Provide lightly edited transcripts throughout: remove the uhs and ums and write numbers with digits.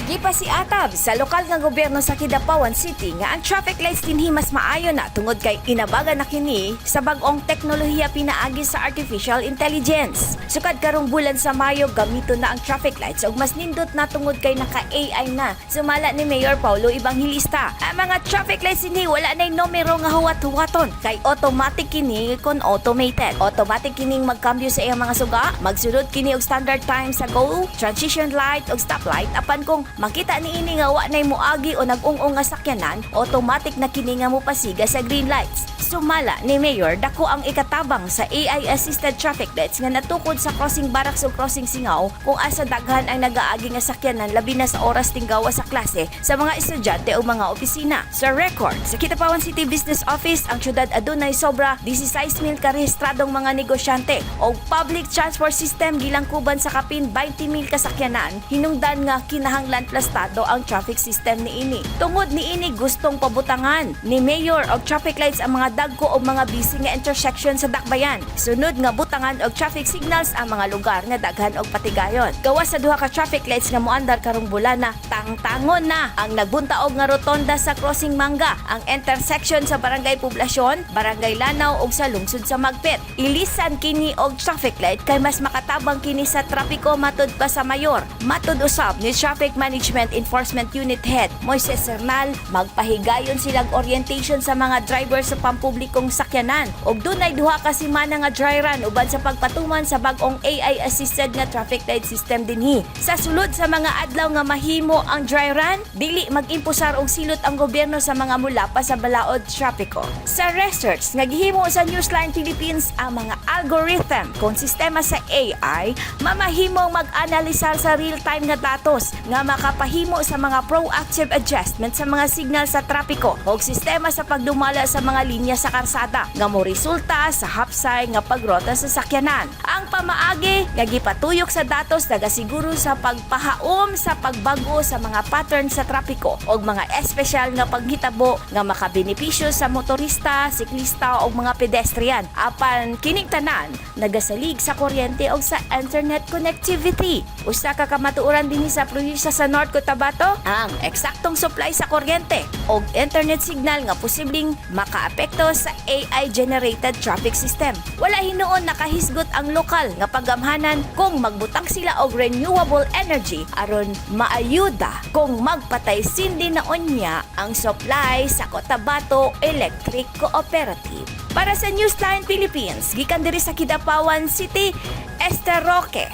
Gipasiatab sa lokal nga gobyerno sa Kidapawan City nga ang traffic lights dinhi mas maayo na tungod kay inabaga na kini sa bag-ong teknolohiya pinaagi sa artificial intelligence. Sukad karong bulan sa Mayo, gamito na ang traffic lights ug mas nindot na tungod kay naka-AI na. Sumala ni Mayor Paulo Evangelista, ang mga traffic lights dinhi wala na'y numero nga huwat-huwaton kay automatic kini kon automated. Automatic kining magkambyo sa iyang mga suga, magsunod kini og standard time sa go, transition light og stop light. Apan kung makita niini nga wa nay moagi o nag-ung-ung nga sakyanan, automatic na kini nga mopasiga sa green lights. Sumala ni Mayor, dako ang ikatabang sa AI assisted traffic lights nga natukod sa Crossing Barracks ug Crossing Singaw, kung asa daghan ang nagaagi nga sakyanan, labi na sa oras tinggawa sa klase sa mga estudyante o mga opisina. Sa record sa Kidapawan City Business Office, ang syudad adunay sobra 16,000 ka rehistradong mga negosyante og public transport system gilangkuban sa kapin 20,000 kasakyanan, hinungdan nga kinahanglan plastado ang traffic system niini. Tungod niini, gustong pabutangan ni Mayor og traffic lights ang mga dagko og mga busy nga intersection sa Dakbayan. Sunod nga butangan og traffic signals ang mga lugar nga daghan og patigayon. Gawas sa duha ka traffic lights nga moandar karong bulana, tangtangon na ang nagbuntaog nga rotonda sa Crossing Manga, ang intersection sa Barangay Poblasyon, Barangay Lanao ug sa lungsod sa Magpet. Ilisan kini og traffic light kay mas makatabang kini sa trapiko, matud pa sa mayor. Matud usab ni Traffic Management Enforcement Unit Head Moises Cernal, magpahigayon silang orientation sa mga driver sa pampublikong sakyanan ug dunay 2 ka semana nga dry run uban sa pagpatuman sa bag-ong AI assisted nga traffic light system dinhi. Sa sulod sa mga adlaw nga mahimo ang dry run, dili mag-imposar og silot ang gobyerno sa mga mulapa sa balaod trapiko. Sa research nga gihimo sa Newsline Philippines, ang mga algorithm kung sistema sa AI mamahimong mag-analisar sa real-time nga datos nga makapahimo sa mga proactive adjustment sa mga signal sa trapiko o sistema sa pagdumala sa mga linya sa karsada nga moresulta sa hapsay nga pagrota sa sakyanan. Ang pamaagi nga gipatuyok sa datos nagasiguro sa pagpahaom sa pagbago sa mga pattern sa trapiko og mga espesyal nga paghitabo nga makabenepisyo sa motorista, siklista o mga pedestrian. Apan kining tanan nagasalig sa kuryente o sa internet connectivity. Usa ka kamatuoran dinhi sa probinsya sa North Cotabato, ang eksaktong supply sa kuryente og internet signal nga posibleng makaapekto sa AI generated traffic system. Wala hinuon nakahisgot ang lokal nga paggamhanan kung magbutang sila og renewable energy aron maayuda kung magpatay sindi na unya ang supply sa Cotabato Electric Cooperative. Para sa Newsline Philippines, gikan diri sa Kidapawan City, Esther Roque.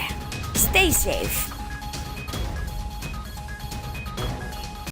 Stay safe.